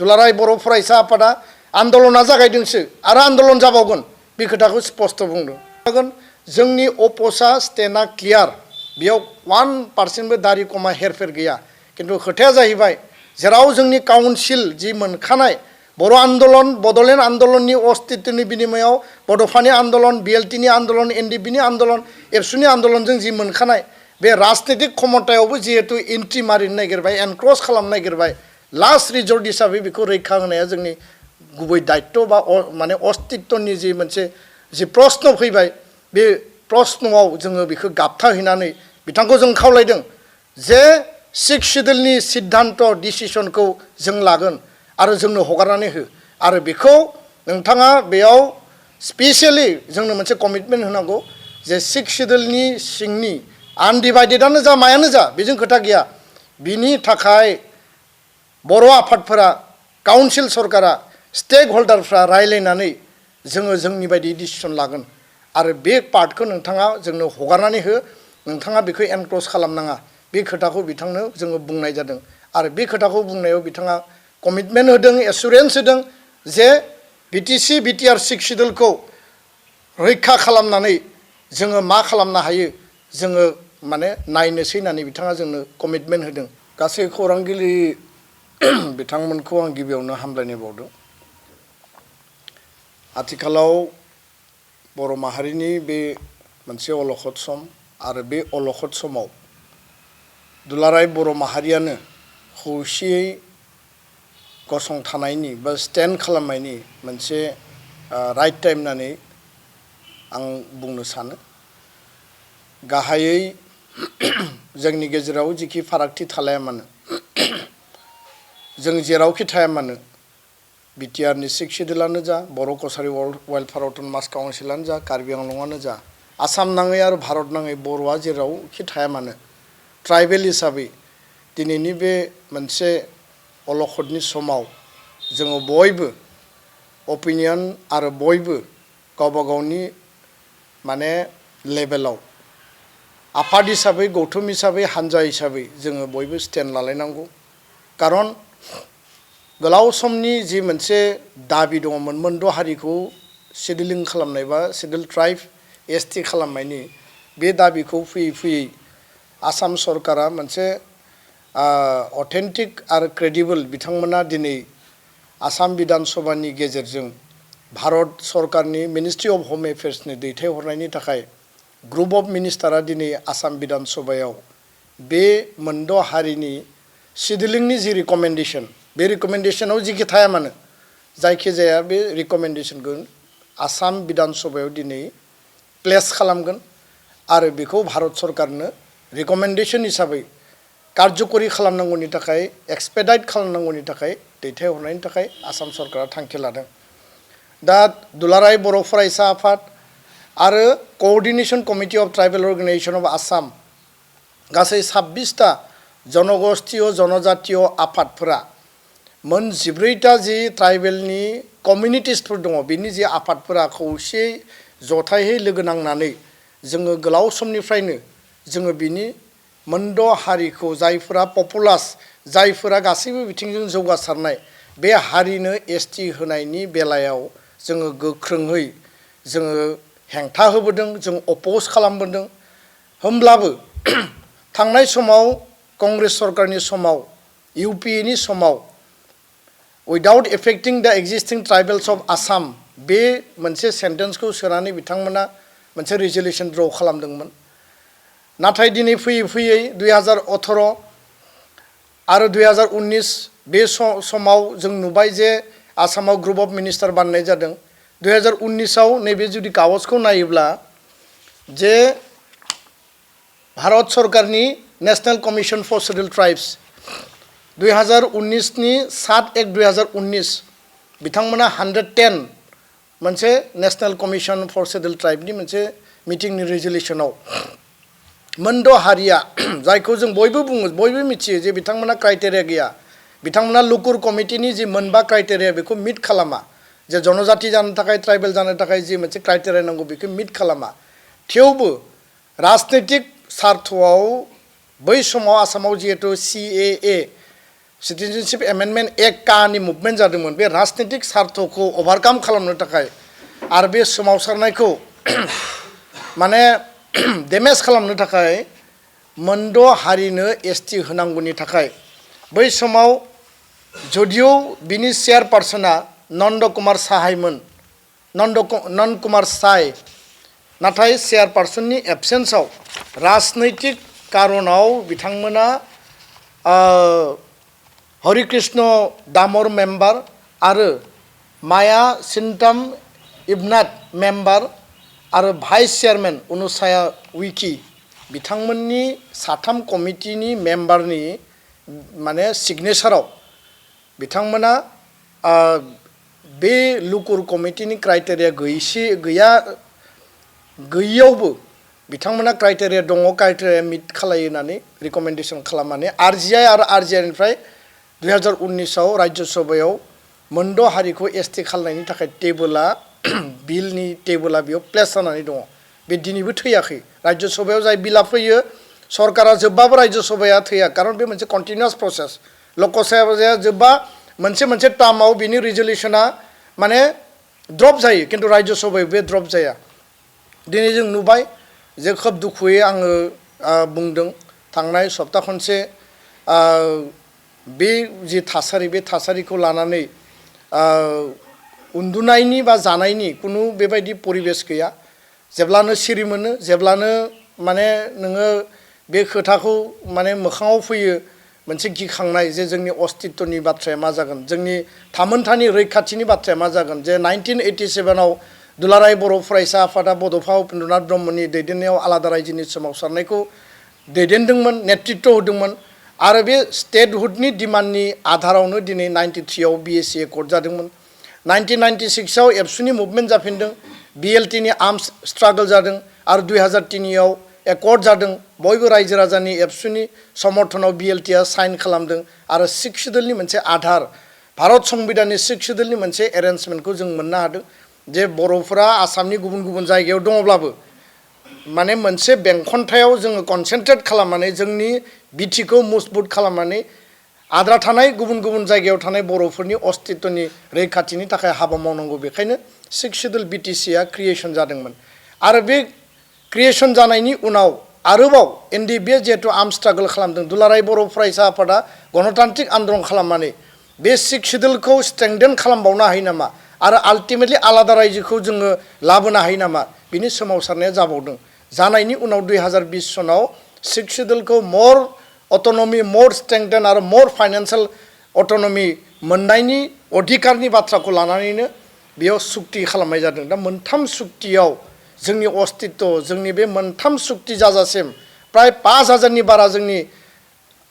दुलाराय बर' फरायसा आफादा आन्दलना जागायदोंसो आरो आन्दलन जाबावगोन बे खोथाखौ स्पष्ट बुंदों जोंनि अप'सा स्टेना क्लियार बेयाव 1% बो दारि कमा हेरफेर गैया किन्तु खोथाया जाहैबाय जेराव जोंनि काउन्सिल जि मोनखानाय बर' आन्दलन बड'लेण्ड आन्दलननि अस्तित्वनि बिनिमयाव बड'फानि आन्दलन बिएलटिनि आन्दलन एनडिपिनि आन्दलन एबसुनि आन्दलनजों जि मोनखानाय बे राजनीतिक क्षमतायावबो जिहेतु एन्ट्रि मारिनो नागिरबाय एनक्रस खालामनो नागिरबाय लास्ट रिजर्ट हिसाबै बेखौ रैखा होनाया जोंनि गुबै दायित्व बा माने अस्तित्वनि जि मोनसे जि प्रश्न फैबाय बे प्रश्नआव जोङो बेखौ गाबथाहैनानै बिथांखौ जों खावलायदों जे 6 शिड्युलनि सिद्धान्त डिसिसनखौ जों लागोन आरो जोंनो हगारनानै हो आरो बेखौ नोंथाङा बेयाव स्पेसियली जोंनो मोनसे कमिटमेन्ट होनांगौ जे 6 शिड्युलनि सिंनि आनडिभाइडेडआनो जा मायानो जा बेजों खोथा गैया बिनि थाखाय बर' आफादफोरा काउन्सिल सरकारा स्टेक हल्डारफ्रा रायलायनानै जोङो जोंनि बायदि डिसिसन लागोन आरो बे पार्टखौ नोंथाङा जोंनो हगारनानै हो नोंथाङा बेखौ एनक्ल'ज खालामनाङा बे खोथाखौ बिथांनो जोङो बुंनाय जादों आरो बे खोथाखौ बुंनायाव बिथाङा कमिटमेन्ट होदों एसुरेन्स होदों जे बिटिसि बिटिआर 6 शिड्युलखौ रैखा खालामनानै जोङो मा खालामनो हायो जोङो माने नायनोसै होननानै बिथाङा जोंनो कमिटमेन्ट होदों गासै खौरांगिरि बिथांमोनखौ आं गिबियावनो हामलायनाय बावदों आथिखालाव बर' माहारिनि बे मोनसे अलखद सम आरो बे अलखद समाव दुलाराय बर' माहारियानो खौसेयै गसंथानायनि बा स्टेन्ड खालामनायनि मोनसे राइट टाइम होननानै आं बुंनो सानो गाहायै जोंनि गेजेराव जिखि फारागथि थालाया मानो जों जेरावखि थाया मानो बिटिआरनि 6 शिड्युलानो जा बर' कसारि वेलफेयार अट'नमास काउन्सिलानो जा कार्बि आंलंआनो जा आसाम नाङै आरो भारत नाङै बर'आ जेरावखि थाया मानो ट्राइबेल हिसाबै दिनैनि बे मोनसे अलखदनि समाव जोङो बयबो अपिनियन आरो बयबो गावबा गावनि माने लेभेलाव आफाद हिसाबै गौथुम हिसाबै हानजा हिसाबै जोङो बयबो स्टेन्ड लालायनांगौ कारन गोलाव समनि जि मोनसे दाबि दङमोन मोनद' हारिखौ शिड्युलिं खालामनाय बा शिड्युल ट्राइब एसटि खालामनायनि बे दाबिखौ फैयै फैयै आसाम सरकारा मोनसे अथेन्टिक आरो क्रेडिबल बिथांमोना दिनै आसाम बिधान सभानि गेजेरजों भारत सरकारनि मिनिस्ट्रि अफ होम एफेयार्सनि दैथायहरनायनि थाखाय ग्रुप अफ मिनिस्टारा दिनै आसाम बिधान सभायाव बे मोनद' हारिनि शिड्युलिंनि जि रिकमेन्डेसन बे रिकमेन्डेसनाव जिखि थाया मानो जायखिजाया बे रिकमेन्डेसनखौ आसाम बिधान सभायाव दिनै प्लेस खालामगोन आरो बेखौ भारत सरकारनो रिकमेन्डेसन हिसाबै कार्यकरि खालामनांगौनि थाखाय एक्सपेडाइट खालामनांगौनि थाखाय दैथायहरनायनि थाखाय आसाम सरकारा थांखि लादों दा दुलाराय बर' फरायसा आफाद आरो coordination committee of tribal organisation of Assam गासै 26टा जनगोष्ठीय जनजातीय आफादफोरा मोन 14टा जि ट्राइबेलनि कमिउनिटिसफोर दङ बिनि जि आफादफोरा खौसेयै जथायै लोगो नांनानै जोङो गोलाव समनिफ्रायनो जोङो बिनि मोनद' हारिखौ जायफोरा पपुलास जायफोरा गासैबो बिथिंजों जौगासारनाय बे हारिनो एसटि होनायनि बेलायाव जोङो गोख्रोङै जोङो हेंथा होबोदों जों अपोज खालामबोदों होमब्लाबो थांनाय समाव कंग्रेस सरकारनि समाव इउपिएनि समाव विदाउट एफेक्टिं द एक्जिस्टिं ट्राइबेल्स अफ आसाम बे मोनसे सेन्टेन्सखौ सोनानै बिथांमोना मोनसे रिजोल्युसन ड्र खालामदोंमोन नाथाय दिनै फैयै फैयै 2018 आरो 2019 बे समाव जों नुबाय जे आसामाव ग्रुप अफ मिनिस्टार बानायनाय जादों 2019 आव नैबे जुदि कागजखौ नायोब्ला जे भारत सरकारनि national commission for scheduled tribes 2019 नि 7 एक 2019 बिथांमोना 110 मोनसे नेशनेल कमिशन फर शेड्यूल्ड ट्राइबनि मोनसे मिटिंनि रिजोल्युसनाव मोनद' हारिया जायखौ जों बयबो बुङो बयबो मिथियो जे बिथांमोना क्राइटेरिया गैया बिथांमोना लुकुर कमिटिनि जि मोनबा क्राइटेरिया बेखौ मिट खालामा जे जनजाति जानो थाखाय ट्राइबेल जानो थाखाय जि मोनसे क्राइटेरिया नांगौ बेखौ मिट खालामा थेवबो राजनीतिक सार्थआव बै समाव आसामाव जिहेतु CAA सिटिजेनशिप एमेन्डमेन्ट एक्ट कानि मुभमेन्ट जादोंमोन बे राजनीतिक सार्थखौ ओभारकाम खालामनो थाखाय आरो बे सोमावसारनायखौ माने डेमेज खालामनो थाखाय मोनद' हारिनो एसटि होनांगौनि थाखाय बै समाव जदियो बिनि चेयारपार्सना नन्द कुमार साहायमोन नन्द कुमार साय नाथाय चेयारपार्सननि एबसेन्सआव राजनैतिक कारनाव बिथांमोना हरिकृष्ण दामर मेम्बार आरो माया सिन्ताम इबनाथ मेम्बार आरो भाइस चेयारमेन अनुसाया विकी बिथांमोननि साथाम कमिटिनि मेम्बारनि माने सिगनेचाराव बिथांमोना बे लुकुर कमिटिनि क्राइटेरिया गैयैयावबो बिथांमोना क्राइटेरिया दङ क्राइटेरिया मिट खालामनानै रिकमेन्डेसन खालामनानै आरजिआइ आरो आरजिआइनिफ्राय 2019आव राज्य सभायाव मोनद' हारिखौ एसटि खालामनायनि थाखाय टेबोला बिलनि टेबोला बेयाव प्लेस जानानै दङ बे दिनैबो थैयाखै राज्य सभायाव जाय बिला फैयो सरकारा जोब्बाबो राज्य सभाया थैया कारण बे मोनसे कन्टिनिउस प्रसेस लकसभाया जोब्बा मोनसे टार्माव बिनि रिजल्युशना माने ड्रप जायो किन्तु राज्य सभायाव बे ड्रप जाया दिनै जों नुबाय जे खोब दुखुयै आङो बुंदों थांनाय सप्ता खनसे बे जि थासारि बे थासारिखौ लानानै उन्दुनायनि बा जानायनि कुनु बेबायदि परिबेस गैया जेब्लानो सिरि मोनो जेब्लानो माने नोङो बे खोथाखौ माने मोखाङाव फैयो मोनसे गिखांनाय जे जोंनि अस्तित्वनि बाथ्राया मा जागोन जोंनि थामोनथानि रैखाथिनि बाथ्राया मा जागोन जे 1987आव दुलाराय बर' फरायसा आफादा बड'फा उपेन्द्रनाथ ब्रह्मनि दैदेननायाव आलादा रायजोनि सोमावसारनायखौ दैदेनदोंमोन नेतृत्व होदोंमोन आरो बे स्टेटहुडनि डिमान्डनि आधारावनो दिनै 93आव बिएसि एकर्ड जादोंमोन 1996आव एबसुनि मुभमेन्ट जाफिनदों बिएलटिनि आर्म्स स्ट्रागल जादों आरो 2003आव एकर्ड जादों बयबो रायजो राजानि एबसुनि समर्थनाव बिएलटिआ साइन खालामदों आरो 6 सिडुलनि मोनसे आधार भारत संबिधाननि 6 सिडुलनि मोनसे एरेन्जमेन्टखौ जों मोननो हादों जे बर'फोरा आसामनि गुबुन गुबुन जायगायाव दङब्लाबो माने मोनसे बेंखनथायाव जोङो कनसेन्ट्रेट खालामनानै जोंनि बिटिखौ मजबुत खालामनानै आद्रा थानाय गुबुन गुबुन जायगायाव थानाय बर'फोरनि अस्तित्वनि रैखाथिनि थाखाय हाबा मावनांगौ बेखायनो 6 सिडुल बिटिसिआ क्रिएशन जादोंमोन आरो बे क्रिएशन जानायनि उनाव आरोबाव एनडिबिए जिहेतु आर्म स्ट्रागल खालामदों दुलाराय बर' फरायसा आफादा गणतान्त्रिक आन्दोलन खालामनानै बे 6 सिडुलखौ स्ट्रेंथेन खालामबावनो हायो नामा आरो आल्टिमेटलि आलादा रायजोखौ जोङो लाबोनो हायो नामा बिनि सोमावसारनाया जाबावदों जानायनि उनाव 2020 सनाव 6 सिडुलखौ मोर अट'नमि मोर स्ट्रेंथेन आरो मोर फाइनान्सियेल अट'नमि मोननायनि अधिकारनि बाथ्राखौ लानानैनो बेयाव सुक्ति खालामनाय जादों दा मोनथाम सुक्तियाव जोंनि अस्तित्व जोंनि बे मोनथाम सुक्ति जाजासिम प्राय 5000नि बारा जोंनि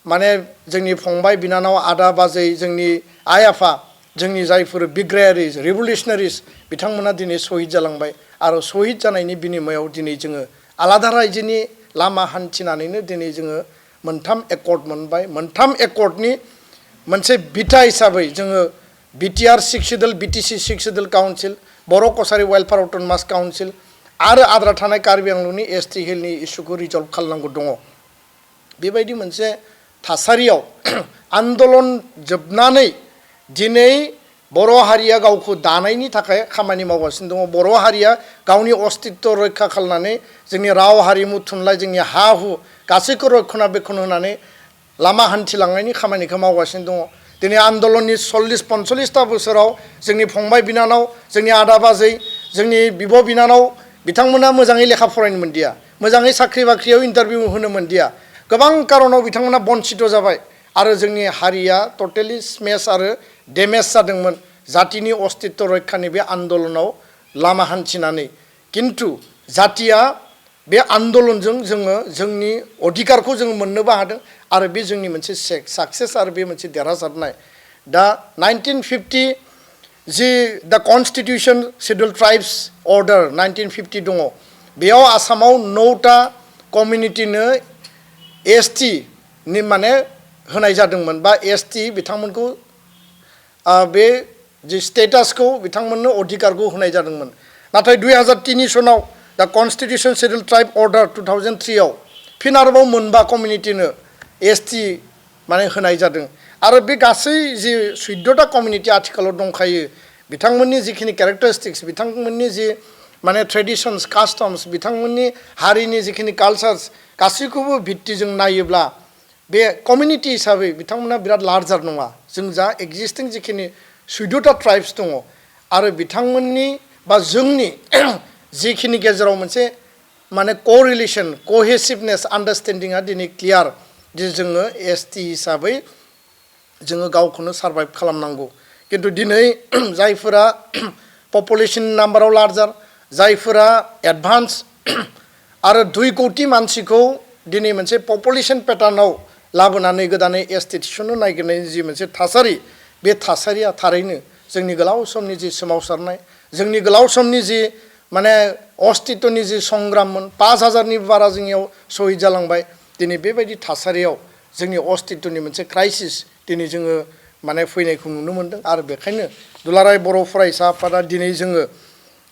माने जोंनि फंबाय बिनानाव आदा बाजै जोंनि आइ आफा जोंनि जायफोर बिग्रायारिस रिभलिउसनारिस बिथांमोना दिनै शहीद जालांबाय आरो शहीद जानायनि बिनिमयाव दिनै जोङो आलादा रायजोनि लामा हान्थिनानैनो दिनै जोङो मोनथाम एकर्ड मोनबाय मोनथाम एकर्डनि मोनसे बिथा हिसाबै जोङो BTR 6 schedule BTC 6 schedule council Bodo' Kachari welfare autonomous council आरो आद्रा थानाय कार्बि आंलंनि एसटि हिलनि इस्युखौ रिजल्भ खालामनांगौ दङ बेबायदि मोनसे थासारियाव आन्दलन जोबनानै दिनै बर' हारिया गावखौ दानायनि थाखाय खामानि मावगासिनो दङ बर' हारिया गावनि अस्तित्व रैखा खालामनानै जोंनि राव हारिमु थुनलाइ जोंनि हा हु गासैखौ रक्षणाबेक्षण होनानै लामा हान्थिलांनायनि खामानिखौ मावगासिनो दङ दिनै आन्दलननि 40-45ता बोसोराव जोंनि फंबाय बिनानाव जोंनि आदा बाजै जोंनि बिब' बिनानाव बिथांमोना मोजाङै लेखा फरायनो मोनदिया मोजाङै साख्रि बाख्रियाव इन्टारभिउ होनो मोनदिया गोबां कारनाव बिथांमोना बन्चित जाबाय आरो जोंनि हारिया टटेलि स्मेश आरो डेमेज जादोंमोन जातिनि अस्तित्व रैखानि बे आन्दलनाव लामा हान्थिनानै किन्तु जातिया बे आन्दलनजों जोङो जोंनि अधिकारखौ जों मोननोबो हादों आरो बे जोंनि मोनसे साक्सेस आरो बे मोनसे देरहासारनाय दा 1950 जि द कन्स्टिटिउसन शेड्युल ट्राइब्स अर्डार 1950 दङ बेयाव आसामाव 9टा कमिउनिटिनो एसटि नि माने होनाय जादोंमोन बा एसटि बिथांमोनखौ बे जि स्टेटासखौ बिथांमोननो अधिकारखौ होनाय जादोंमोन नाथाय 2003 सनाव द कन्स्टिटिउसन शेड्युल ट्राइब अर्डार 2003 आव फिन आरोबाव मोनबा कमिउनिटिनो एसटि माने होनाय जादों आरो बे गासै जि 14टा कमिउनिटि आथिखालाव दंखायो बिथांमोननि जिखिनि कैरेक्टारिस्टिक्स बिथांमोननि जि माने ट्रेडिशन्स कास्टम्स बिथांमोननि हारिनि जिखिनि कालचार्स गासैखौबो भित्तिजों नायोब्ला बे कमिउनिटि हिसाबै बिथांमोना बिराद लार्जार नङा जों जा एक्जिस्टिं जिखिनि 14टा ट्राइब्स दङ आरो बिथांमोननि बा जोंनि जिखिनि गेजेराव मोनसे माने कोरिलेशन कोहेसिवनेस आन्डारस्टेन्डिंआ दिनै क्लियार जे जोङो एसटि हिसाबै जोङो गावखौनो सार्भाइभ खालामनांगौ किन्तु दिनै जायफोरा पपुलेशन नाम्बाराव लार्जार जायफोरा एडभान्स आरो 2 कोटि मानसिखौ दिनै मोनसे पपुलेशन पेटार्नाव लाबोनानै गोदानै एसटि थिसननो नागिरनायनि जि मोनसे थासारि बे थासारिया थारैनो जोंनि गोलाव समनि जि सोमावसारनाय जोंनि गोलाव समनि जि माने अस्तित्वनि जि संग्राममोन 5000नि बारा जोंनियाव शहीद जालांबाय दिनै बेबायदि थासारियाव जोंनि अस्तित्वनि मोनसे क्राइसिस दिनै जोङो माने फैनायखौ नुनो मोनदों आरो बेखायनो दुलाराय बर' फरायसा आफादा दिनै जोङो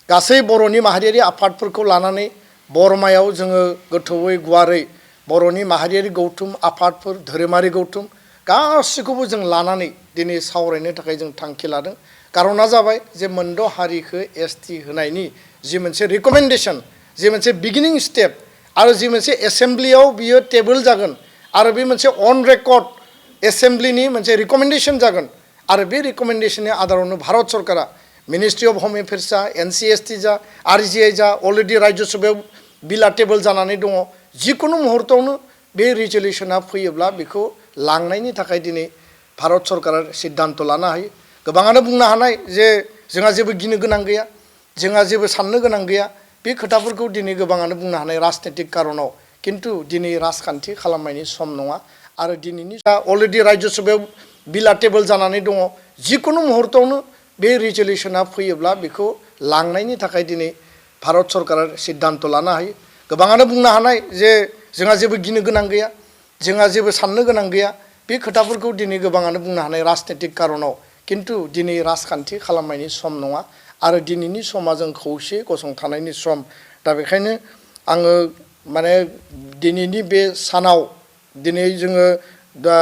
गासै बर'नि माहारियारि आफादफोरखौ लानानै बरमायाव जोङो गोथौयै गुवारै बर'नि माहारियारि गौथुम आफादफोर धोरोमारि गौथुम गासैखौबो जों लानानै दिनै सावरायनो थाखाय जों थांखि लादों कारना जाबाय जे मोनद' हारिखौ एसटि होनायनि जि मोनसे रिकमेन्डेशन जि मोनसे बिगिनिं स्टेप आरो जि मोनसे एसेम्ब्लियाव बियो टेबोल जागोन आरो बे मोनसे अन रेकर्ड एसेम्ब्लिनि मोनसे रिकमेन्डेशन जागोन आरो बे रिकमेन्डेशननि आधारावनो भारत सरकारा मिनिस्ट्रि अफ होम एफेयार्स जा एनसिएसटि जा आरजिआइ जा अलरेडि राज्य सभायाव बिला टेबोल जानानै दङ जिकुनु मुहुर्तआवनो बे रिजलिउसना फैयोब्ला बेखौ लांनायनि थाखाय दिनै भारत सरकारा सिद्धान्त लानो हायो गोबाङानो बुंनो हानाय जे जोंहा जेबो गिनो गोनां गैया जोंहा जेबो साननो गोनां गैया बे खोथाफोरखौ दिनै गोबाङानो बुंनो हानाय राजनीतिक कारनाव किन्तु दिनै राजखान्थि खालामनायनि सम नङा आरो दिनैनि अलरेडि राज्य सभायाव बिला टेबोल जानानै दङ जिकुनु मुहुर्तआवनो बे रिजलिउसना फैयोब्ला बेखौ लांनायनि थाखाय दिनै भारत सरकारा सिद्धान्त लानो हायो गोबाङानो बुंनो हानाय जे जोंहा जेबो गिनो गोनां गैया जोंहा जेबो साननो गोनां गैया बे खोथाफोरखौ दिनै गोबाङानो बुंनो हानाय राजनीतिक कारनाव किन्तु दिनै राजखान्थि खालामनायनि सम नङा आरो दिनैनि समा जों खौसे गसंथानायनि सम दा बेखायनो आङो माने दिनैनि बे सानाव दिनै जोङो दा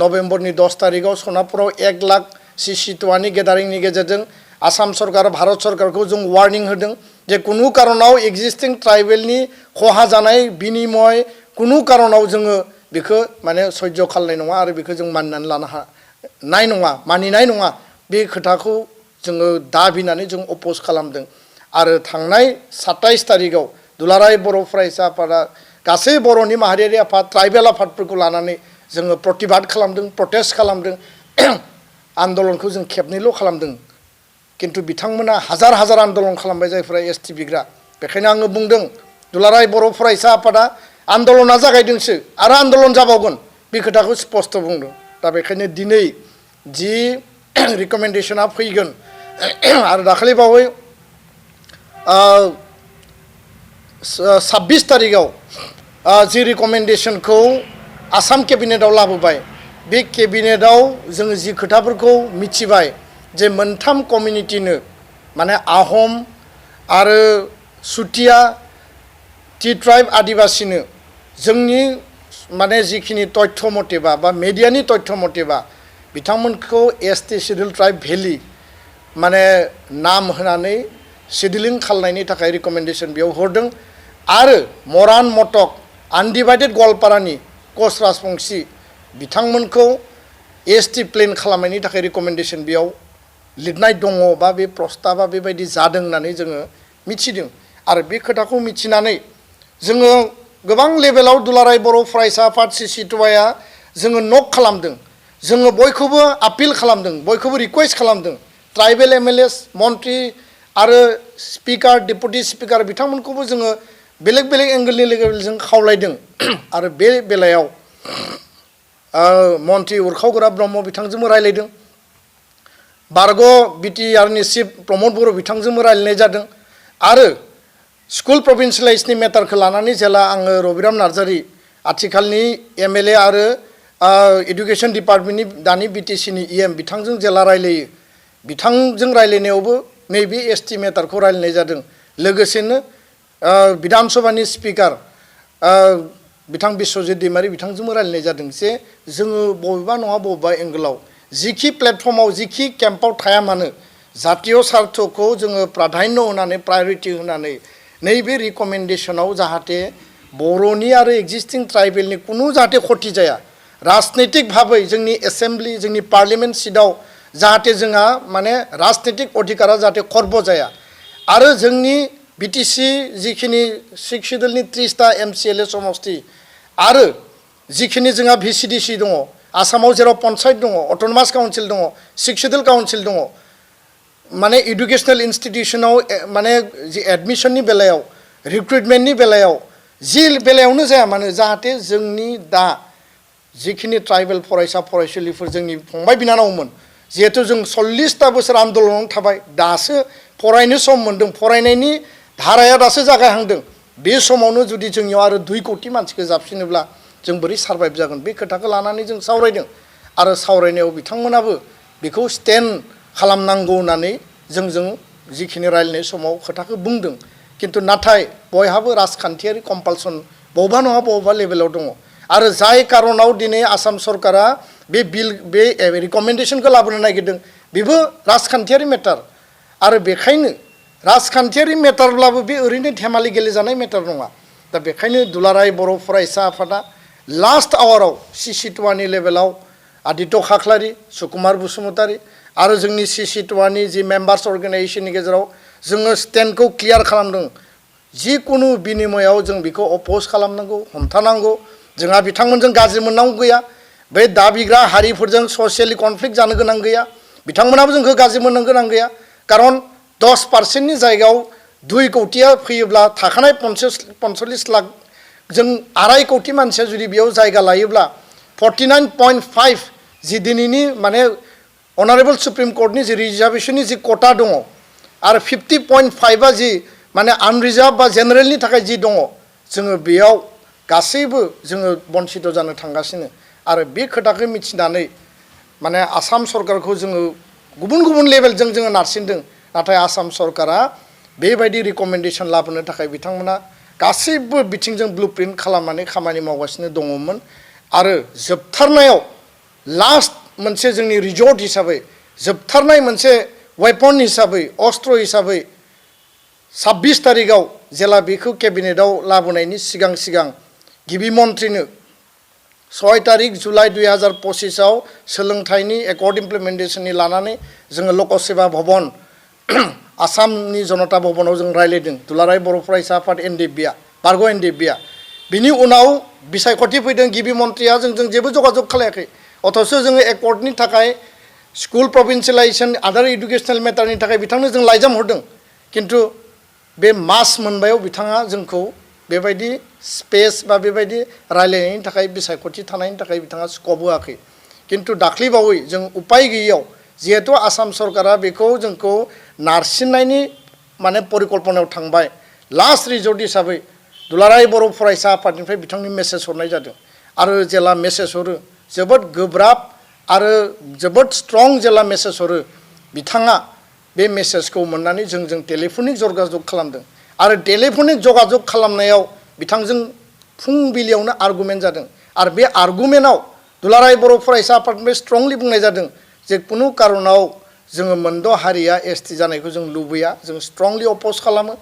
नभेम्बरनि 10 तारिखआव सनापुराव 1 लाख सिसिट'वानि गेदारिंनि गेजेरजों आसाम सरकार भारत सरकारखौ जों वार्निं होदों जे कुनु कारनाव एक्जिस्टिं ट्राइबेलनि खहा जानाय बिनिमय कुनु कारनाव जोङो बेखौ माने सह्य खालामनाय नङा आरो बेखौ जों मानिनानै लानो हानाय नङा मानिनाय नङा बे खोथाखौ जोङो दाबिनानै जों अपोज खालामदों आरो थांनाय 27 तारिखआव दुलाराय बर' फरायसा आफादा गासै बर'नि माहारियारि आफाद ट्राइबेल आफादफोरखौ लानानै जोङो प्रतिबाद खालामदों प्रटेस्ट खालामदों आन्दलनखौ जों खेबनैल' खालामदों किन्तु बिथांमोना हाजार हाजार आन्दलन खालामबाय जायफोरा एसटि बिग्रा बेखायनो आङो बुंदों दुलाराय बर' फरायसा आफादा आन्दलना जागायदोंसो आरो आन्दलन जाबावगोन बे खोथाखौ स्पष्ट बुंदों दा बेखायनो दिनै जि रिकमेन्डेशना फैगोन आरो दाखालि बावै 26 तारिखआव जि रिकमेन्डेशनखौ आसाम केबिनेटआव लाबोबाय बे केबिनेटआव जोङो जि खोथाफोरखौ मिथिबाय जे मोनथाम कमिउनिटिनो माने आहम आरो सुतिया टि ट्राइब आदिबासिनो जोंनि माने जिखिनि तथ्य मतेबा बा मेडियानि तथ्य मतेबा बिथांमोनखौ एसटि शिड्युल ट्राइब भेलि माने नाम होनानै शिड्युलिं खालामनायनि थाखाय रिकमेन्डेशन बेयाव हरदों आरो मरान मटक आनडिभाइडेड गवालपारानि कच राजबंशी बिथांमोनखौ एसटि प्लेन खालामनायनि थाखाय रिकमेन्डेशन बेयाव लिरनाय दङ बा बे प्रस्ताबा बेबायदि जादों होननानै जोङो मिथिदों आरो बे खोथाखौ मिथिनानै जोङो गोबां लेभेलाव दुलाराय बर' फरायसा आफाद सिसिट'वाया जोङो नक खालामदों जोङो बयखौबो आपिल खालामदों बयखौबो रिकुवेस्ट खालामदों ट्राइबेल एमएलएस मन्त्रि आरो स्पिकार डेपुटि स्पिकार बिथांमोनखौबो जोङो बेलेग बेलेग एंगेलनि लेभेलजों खावलायदों आरो बे बेलायाव मन्त्रि उरखावगोरा ब्रह्म बिथांजोंबो रायलायदों बारग' बिटिआरनि चिफ प्रमद बर' बिथांजोंबो रायलायनाय जादों आरो स्कुल प्रभिन्सियेलाइजनि मेटारखौ लानानै जेला आङो रबिराम नार्जारि आथिखालनि एमएलए आरो एडुकेशन डिपार्टमेन्टनि दानि बिटिसिनि इएम बिथांजों जेला रायलायो बिथांजों रायलायनायावबो नैबे एसटि मेटारखौ रायलायनाय जादों लोगोसेनो विधान सभानि स्पिकार बिथां बिश्वजित दैमारी बिथांजोंबो रायलायनाय जादों जे जोङो बबेबा नङा बबेबा एंगोलाव जिखि प्लेटफर्माव जिखि केम्पाव थाया मानो जातीय स्वार्थखौ जोङो प्राधान्य होनानै प्रायोरिटी होनानै नैबे रिकमेन्डेशनाव जाहाथे बर'नि आरो एक्जिस्टिं ट्राइबेलनि कुनु जाहाथे खति जाया राजनैतिक भाबै जोंनि एसेम्बलि जोंनि पार्लियामेन्ट सिटआव जाहाथे जोंहा माने राजनैतिक अधिकारा जाहाथे खर्ब जाया आरो जोंनि बिटिसि जिखिनि 6 सिडुलनि 30टा MCLA समष्टि आरो जिखिनि जोंहा VCDC दङ आसामाव जेराव पन्चायत दङ अट'नमास काउन्सिल दङ 6 सिडुल काउन्सिल दङ माने एडुकेशनेल इन्स्टिट्यूशनाव माने जि एडमिशननि बेलायाव रिक्रुटमेन्टनि बेलायाव जि बेलायावनो जाया मानो जाहाथे जोंनि दा जिखिनि ट्राइबेल फरायसा फरायसुलिफोर जोंनि फंबाय बिनानावमोन जिहेतु जों 40टा बोसोर आन्दोलनाव थाबाय दासो फरायनो सम मोन्दों फरायनायनि धाराया दासो जागायहांदों बे समावनो जुदि जोंनियाव आरो 2 कोटि मानसिखौ जाबसिनोब्ला जों बोरै सारभाइभ जागोन बे खोथाखौ लानानै जों सावरायदों आरो सावरायनायाव बिथांमोनाबो बेखौ स्टेन्ड खालामनांगौ होननानै जोंजों जिखिनि रायलायनाय समाव खोथाखौ बुंदों किन्तु नाथाय बयहाबो राजखान्थियारि कम्पालसन बबेबा नङा बबेबा लेभेलाव दङ आरो जाय कारनाव दिनै आसाम सरकारा बे बिल बे रिकमेन्डेशनखौ लाबोनो नागिरदों बेबो राजखान्थियारि मेटार आरो बेखायनो राजखान्थियारि मेटारब्लाबो बे ओरैनो धेमालि गेलेजानाय मेटार नङा दा बेखायनो दुलाराय बर' फरायसा आफादा लास्ट आवाराव CC2नि लेभेलाव आदित्य खाख्लारि सुकुमार बसुमतारी आरो जोंनि CC2नि जि मेम्बार्स अर्गेनाइजेशननि गेजेराव जोङो स्टेन्डखौ क्लियार खालामदों जिकुनु बिनिमयाव जों बेखौ अपोज खालामनांगौ हमथानांगौ जोंहा बिथांमोनजों गाज्रि मोननांगौ गैया बे दाबिग्रा हारिफोरजों ससियेलि कनफ्लिक्ट जानो गोनां गैया बिथांमोनाबो जोंखौ गाज्रि मोननो गोनां गैया कारन 10% जायगायाव 2 कोटिया फैयोब्ला थाखानाय 45 लाख जों 2.5 कोटि मानसिया जुदि बेयाव जायगा लायोब्ला 49.5 जि दिनैनि माने अनारेबल सुप्रिम कोर्टनि जि रिजार्वेशननि जि कोटा दङ आरो 50.5 जि माने आनरिजार्भ बा जेनेरेलनि थाखाय जि दङ जोङो बेयाव गासैबो जोङो बन्सित जानो थांगासिनो आरो बे खोथाखौ मिथिनानै माने आसाम सरकारखौ जोङो गुबुन गुबुन लेभेलजों जोङो नारसिनदों नाथाय आसाम सरकारा बेबायदि रिकमेन्डेशन लाबोनो थाखाय बिथांमोना गासैबो बिथिंजों ब्लुप्रिन्ट खालामनानै खामानि मावगासिनो दङमोन आरो जोबथारनायाव लास्ट मोनसे जोंनि रिजर्ट हिसाबै जोबथारनाय मोनसे वेपन हिसाबै अस्त्र हिसाबै 26 तारिखआव जेला बेखौ केबिनेटआव लाबोनायनि सिगां सिगां गिबि मन्थ्रिनो 6 तारिख जुलाइ 2025 आव सोलोंथाइनि एकर्ड इमप्लिमेन्टेशननि लानानै जोङो लकसेवा भवन आसामनि जनता भवनाव जों रायलायदों दुलाराय बर' फरायसा आफाद NDBआ बारग' NDBआ बिनि उनाव बिसायख'थि फैदों गिबि मन्थ्रिया जोंजों जेबो जगाजग खालायाखै अथच जोङो एकर्डनि थाखाय स्कुल प्रभिन्सियेलाइजेसन आदार एडुकेशनेल मेटारनि थाखाय बिथांनो जों लाइजाम हरदों किन्तु बे मास मोनबायाव बिथाङा जोंखौ बेबायदि स्पेस बा बेबायदि रायलायनायनि थाखाय बिसायख'थि थानायनि थाखाय बिथाङा स्कप होआखै किन्तु दाख्लैबावै जों उपाय गैयैयाव जिहेतु आसाम सरकारा बेखौ जोंखौ नारसिननायनि माने परिकल्पनायाव थांबाय लास्ट रिजर्ट हिसाबै दुलाराय बर' फरायसा आफादनिफ्राय बिथांनि मेसेज हरनाय जादों आरो जेला मेसेज हरो जोबोद गोब्राब आरो जोबोद स्ट्रं जेला मेसेज हरो बिथाङा बे मेसेजखौ मोननानै जों टेलिफनिक जगाजग खालामदों आरो टेलिफनिक जगाजग खालामनायाव बिथांजों फुंबिलियावनो आर्गुमेन्ट जादों आरो बे आर्गुमेन्टआव दुलाराय बर' फरायसा आफादनिफ्राय स्ट्रंलि बुंनाय जादों जे कुनु कारनाव जोङो मोनद' हारिया ST जानायखौ जों लुबैया जों स्ट्रंलि अपोज खालामो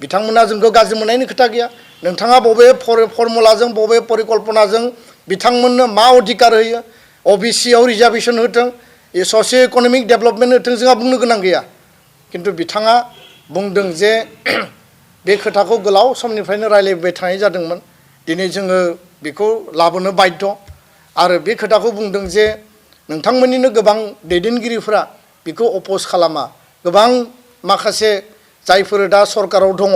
बिथांमोना जोंखौ गाज्रि मोननायनि खोथा गैया नोंथाङा बबे फर्मुलाजों बबे परिकल्पनाजों बिथांमोननो मा अधिकार होयो OBC आव रिजार्वेशन होथों सोसिय' इक'नमिक डेभेलपमेन्ट होथों जोंहा बुंनो गोनां गैया किन्तु बिथाङा बुंदों जे बे खोथाखौ गोलाव समनिफ्रायनो रायलायबाय थानाय जादोंमोन दिनै जोङो बेखौ लाबोनो बाध्य आरो बे खोथाखौ बुंदों जे नोंथांमोननिनो गोबां दैदेनगिरिफोरा बेखौ अपोज खालामा गोबां माखासे जायफोर दा सरकाराव दङ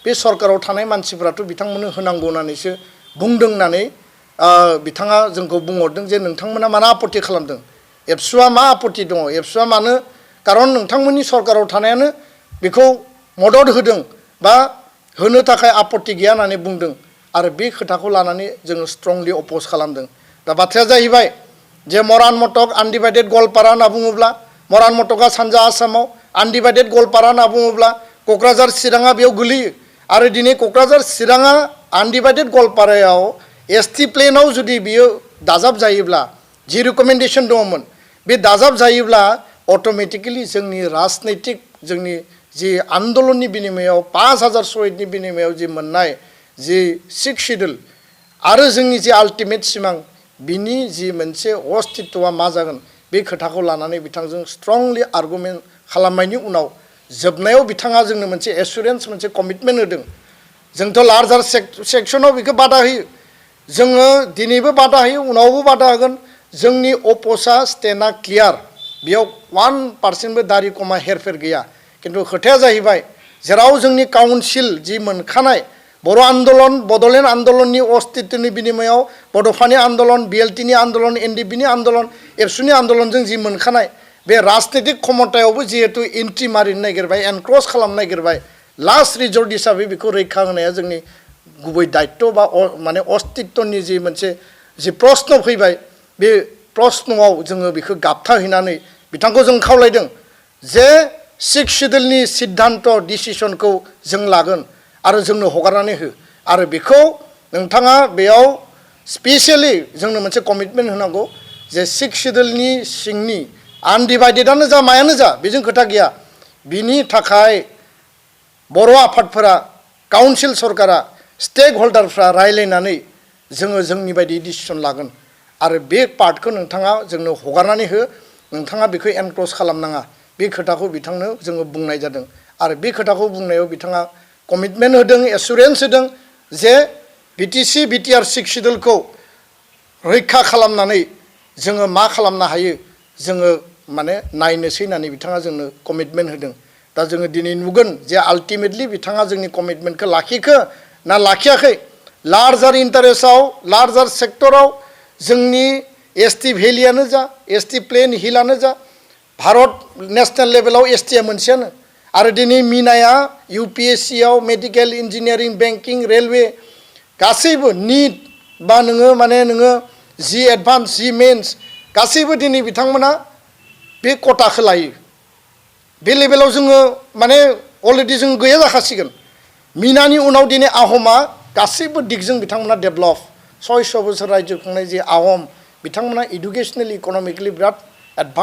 बे सरकाराव थानाय मानसिफोराथ' बिथांमोननो होनांगौ होननानैसो बुंदों होननानै बिथाङा जोंखौ बुंहरदों जे नोंथांमोना मानो आपत्ति खालामदों एबसुआ मा आपत्ति दङ एबसुआ मानो कारन नोंथांमोननि सरकाराव थानायानो बेखौ मदद होदों बा होनो थाखाय आपत्ति गैया होननानै बुंदों आरो बे खोथाखौ लानानै जोङो स्ट्रंलि अपोज खालामदों दा बाथ्राया जाहैबाय जे मरान मटक आनडिभाइडेड गवालपारा होनना बुङोब्ला मरान मटका सानजा आसामाव आनडिभाइडेड गवालपारा होनना बुङोब्ला क'क्राझार चिराङा बेयाव गोलैयो आरो दिनै क'क्राझार चिराङा आनडिभाइडेड गवालपारायाव एसटि प्लेनाव जुदि बियो दाजाब जायोब्ला जि रिकमेन्डेसन दङमोन बे दाजाब जायोब्ला अट'मेटिकेलि जोंनि राजनैतिक जोंनि जि आन्दलननि बिनिमयाव 5000 शहीदनि बिनिमयाव जि मोननाय जि 6 शिड्युल आरो जोंनि जि आल्टिमेट सिमां बिनि जि मोनसे अस्तित्वआ मा जागोन बे खोथाखौ लानानै बिथांजों स्ट्रंलि आर्गुमेन्ट खालामनायनि उनाव जोबनायाव बिथाङा जोंनो मोनसे एसुरेन्स मोनसे कमिटमेन्ट होदों जोंथ' लार्जार सेक्सनाव बेखौ बादा होयो जोङो दिनैबो बादा होयो उनावबो बादा होगोन जोंनि अपोसा स्टेना क्लियार बेयाव 1% दारि कमा हेरफेर गैया किन्तु खोथाया जाहैबाय जेराव जोंनि काउन्सिल जि मोनखानाय बर' आन्दलन बड'लेण्ड आन्दलननि अस्तित्वनि बिनिमयाव बड'फानि आन्दलन बिएलटिनि आन्दलन एनडिपिनि आन्दलन एबसुनि आन्दलनजों जि मोनखानाय बे राजनैतिक क्षमतायावबो जिहेतु एन्ट्रि मारिनो नागिरबाय एनक्रस खालामनो नागिरबाय लास्ट रिजर्ट हिसाबै बेखौ रैखा होनाया जोंनि गुबै दायित्व बा माने अस्तित्वनि जि मोनसे जि प्रश्न फैबाय बे प्रश्नआव जोङो बेखौ गाबथाहैनानै बिथांखौ जों खावलायदों जे 6 शिड्युलनि सिद्धान्त डिसिसनखौ जों लागोन आरो जोंनो हगारनानै हो आरो बेखौ नोंथाङा बेयाव स्पेसियेलि जोंनो मोनसे कमिटमेन्ट होनांगौ जे 6 शिड्युलनि सिंनि आनडिभाइडेडआनो जा मायानो जा बेजों खोथा गैया बिनि थाखाय बर' आफादफोरा काउन्सिल सरकारा स्टेक हल्डारफ्रा रायलायनानै जोङो जोंनि बायदि डिसिसन लागोन आरो बे पार्टखौ नोंथाङा जोंनो हगारनानै हो नोंथाङा बेखौ एनक्ल'ज खालामनाङा बे खोथाखौ बिथांनो जोङो बुंनाय जादों आरो बे खोथाखौ बुंनायाव बिथाङा कमिटमेन्ट होदों एसुरेन्स होदों जे बिटिसि बिटिआर 6 शिड्युलखौ रैखा खालामनानै जोङो मा खालामनो हायो जोङो माने नायनोसै होननानै बिथाङा जोंनो कमिटमेन्ट होदों दा जोङो दिनै नुगोन जे आल्टिमेटलि बिथाङा जोंनि कमिटमेन्टखौ लाखिखो ना लाखियाखै लार्जार इन्टारेस्टआव लार्जार सेक्टराव जोंनि एसटि भेलियानो जा एसटि प्लेन हिलानो जा भारत नेशनेल लेभेलाव एसटिआ मोनसेयानो आरो दिनै मिनाया इउपिएससिआव मेडिकेल इन्जिनियारिं बेंकिं रेलवे गासैबो निट बा नोङो माने नोङो जि एडभान्स जि मेन्स गासैबो दिनै बिथांमोना बे कटाखौ लायो बे लेभेलाव जोङो माने अलरेडि जों गैया जाखासिगोन मिनानि उनाव दिनै आहमा गासैबो दिगजों बिथांमोना डेभेलप 600 बोसोर रायजो खुंनाय जे आहम बिथांमोना इडुकेसनेल इक'नमिकेलि बिराद एडभान्स